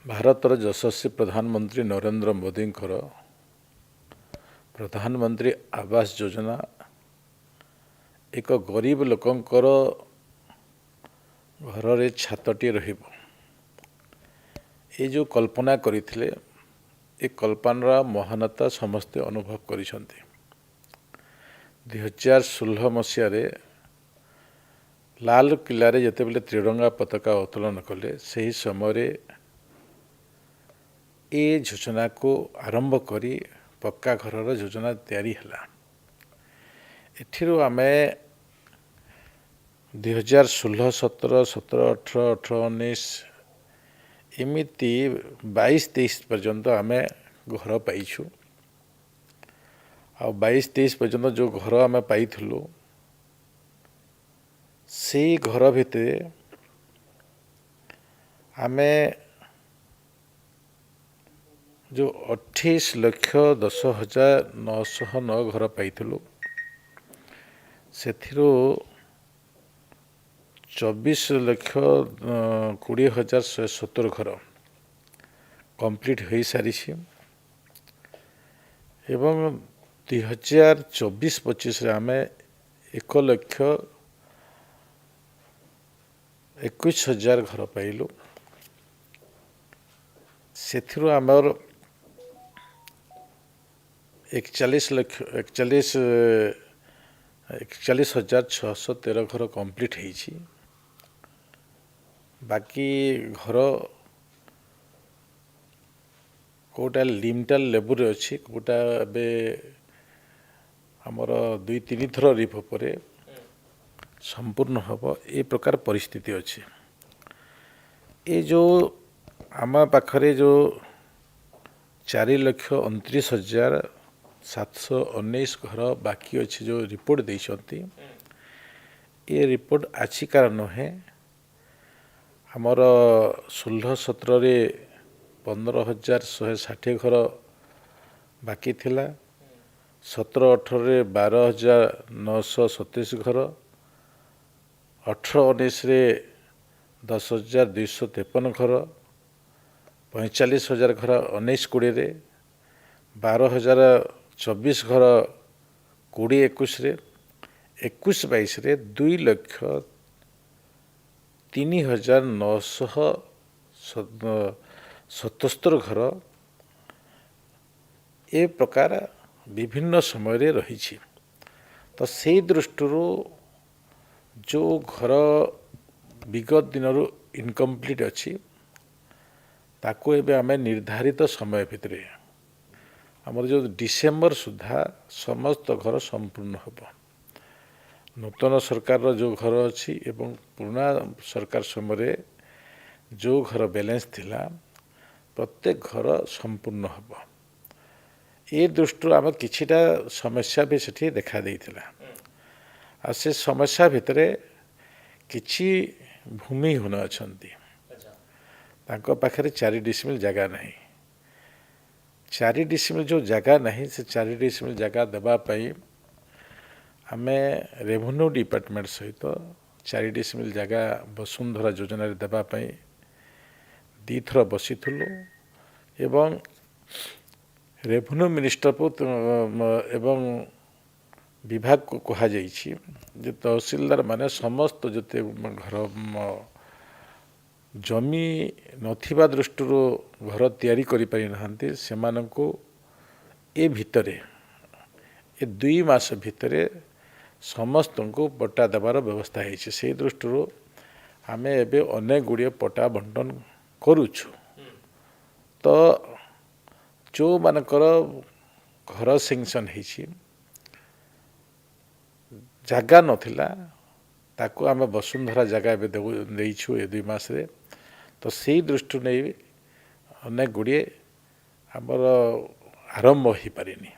ଭାରତର ଯଶସ୍ୱୀ ପ୍ରଧାନମନ୍ତ୍ରୀ ନରେନ୍ଦ୍ର ମୋଦିଙ୍କର ପ୍ରଧାନମନ୍ତ୍ରୀ ଆବାସ ଯୋଜନା, ଏକ ଗରିବ ଲୋକଙ୍କର ଘରରେ ଛାତଟିଏ ରହିବ, ଏ ଯେଉଁ କଳ୍ପନା କରିଥିଲେ, ଏ କଳ୍ପନାର ମହାନତା ସମସ୍ତେ ଅନୁଭବ କରିଛନ୍ତି। 2016 ମସିହାରେ ଲାଲକିଲ୍ଲାରେ ଯେତେବେଳେ ତ୍ରିରଙ୍ଗା ପତାକା ଉତ୍ତୋଳନ କଲେ, ସେହି ସମୟରେ ଏ ଯୋଜନାକୁ ଆରମ୍ଭ କରି ପକ୍କା ଘରର ଯୋଜନା ତିଆରି ହେଲା। ଏଥିରୁ ଆମେ 2016 17, 17 18, 18 19, ଏମିତି 22 23 ପର୍ଯ୍ୟନ୍ତ ଆମେ ଘର ପାଇଛୁ। ଆଉ 22 23 ପର୍ଯ୍ୟନ୍ତ ଯେଉଁ ଘର ଆମେ ପାଇଥିଲୁ, ସେଇ ଘର ଭିତରେ ଆମେ ଯେଉଁ 28,10,909 ଘର ପାଇଥିଲୁ, ସେଥିରୁ 24,20,170 ଘର କମ୍ପ୍ଲିଟ୍ ହୋଇସାରିଛି ଏବଂ 2024 25ରେ ଆମେ 1,21,000 ଘର ପାଇଲୁ। ସେଥିରୁ ଆମର 41 ଲକ୍ଷ 41,613 ଘର କମ୍ପ୍ଲିଟ୍ ହେଇଛି। ବାକି ଘର କେଉଁଟା ଲିଣ୍ଟେଲ ଲେଭଲରେ ଅଛି, କେଉଁଟା ଏବେ ଆମର ଦୁଇ ତିନି ଥର ରିଭ୍ୟୁ ପରେ ସମ୍ପୂର୍ଣ୍ଣ ହେବ, ଏ ପ୍ରକାର ପରିସ୍ଥିତି ଅଛି। ଏ ଯେଉଁ ଆମ ପାଖରେ ଯେଉଁ 4,29,719 ଘର ବାକି ଅଛି, ଯେଉଁ ରିପୋର୍ଟ ଦେଇଛନ୍ତି, ଏ ରିପୋର୍ଟ ଆଜିକାର ନୁହେଁ। ଆମର 16 17ରେ 15,160 ଘର ବାକି ଥିଲା, 17 18ରେ 12,927 ଘର, 18 19ରେ 10,253 ଘର, 45,000 ଘର 19 20ରେ, 12,024 ଘର 20 21ରେ, 21 22ରେ 2,03,977 ଘର, ଏ ପ୍ରକାର ବିଭିନ୍ନ ସମୟରେ ରହିଛି। ତ ସେଇ ଦୃଷ୍ଟିରୁ ଯେଉଁ ଘର ବିଗତ ଦିନରୁ ଇନକମ୍ପ୍ଲିଟ୍ ଅଛି, ତାକୁ ଏବେ ଆମେ ନିର୍ଦ୍ଧାରିତ ସମୟ ଭିତରେ, ଆମର ଯେଉଁ ଡିସେମ୍ବର ସୁଦ୍ଧା ସମସ୍ତ ଘର ସମ୍ପୂର୍ଣ୍ଣ ହେବ। ନୂତନ ସରକାରର ଯେଉଁ ଘର ଅଛି ଏବଂ ପୁରୁଣା ସରକାର ସମୟରେ ଯେଉଁ ଘର ବାଲାନ୍ସ ଥିଲା, ପ୍ରତ୍ୟେକ ଘର ସମ୍ପୂର୍ଣ୍ଣ ହେବ। ଏ ଦୃଷ୍ଟିରୁ ଆମେ କିଛିଟା ସମସ୍ୟା ବି ସେଠି ଦେଖା ଦେଇଥିଲା। ଆଉ ସେ ସମସ୍ୟା ଭିତରେ କିଛି ଭୂମିହୀନ ଅଛନ୍ତି, ତାଙ୍କ ପାଖରେ 4 ଡିସିମିଲ ଜାଗା ନାହିଁ। 4 ଡିସିମିଲ ଯେଉଁ ଜାଗା ନାହିଁ, ସେ 4 ଡିସିମିଲ ଜାଗା ଦେବା ପାଇଁ ଆମେ ରେଭିନ୍ୟୁ ଡିପାର୍ଟମେଣ୍ଟ ସହିତ 4 ଡିସିମିଲ ଜାଗା ବସୁନ୍ଧରା ଯୋଜନାରେ ଦେବା ପାଇଁ ଦୁଇଥର ବସିଥିଲୁ ଏବଂ ରେଭିନ୍ୟୁ ମିନିଷ୍ଟରକୁ ଏବଂ ବିଭାଗକୁ କୁହାଯାଇଛି ଯେ ତହସିଲଦାର ମାନେ ସମସ୍ତ ଯେତେ ଘର ଜମି ନଥିବା ଦୃଷ୍ଟିରୁ ଘର ତିଆରି କରିପାରିନାହାନ୍ତି, ସେମାନଙ୍କୁ ଏ ଭିତରେ, ଏ 2 ମାସ ଭିତରେ ସମସ୍ତଙ୍କୁ ପଟ୍ଟା ଦେବାର ବ୍ୟବସ୍ଥା ହେଇଛି। ସେଇ ଦୃଷ୍ଟିରୁ ଆମେ ଏବେ ଅନେକ ଗୁଡ଼ିଏ ପଟ୍ଟା ବଣ୍ଟନ କରୁଛୁ। ତ ଯେଉଁମାନଙ୍କର ଘର ସେଙ୍କସନ୍ ହେଇଛି, ଜାଗା ନଥିଲା, ତାକୁ ଆମେ ବସୁନ୍ଧରା ଜାଗା ଏବେ ଦେବୁ, ଦେଇଛୁ ଏ 2 ମାସରେ। ତ ସେଇ ଦୃଷ୍ଟିରୁ ନେଇ ଅନେକ ଗୁଡ଼ିଏ ଆମର ଆରମ୍ଭ ହୋଇପାରିନି।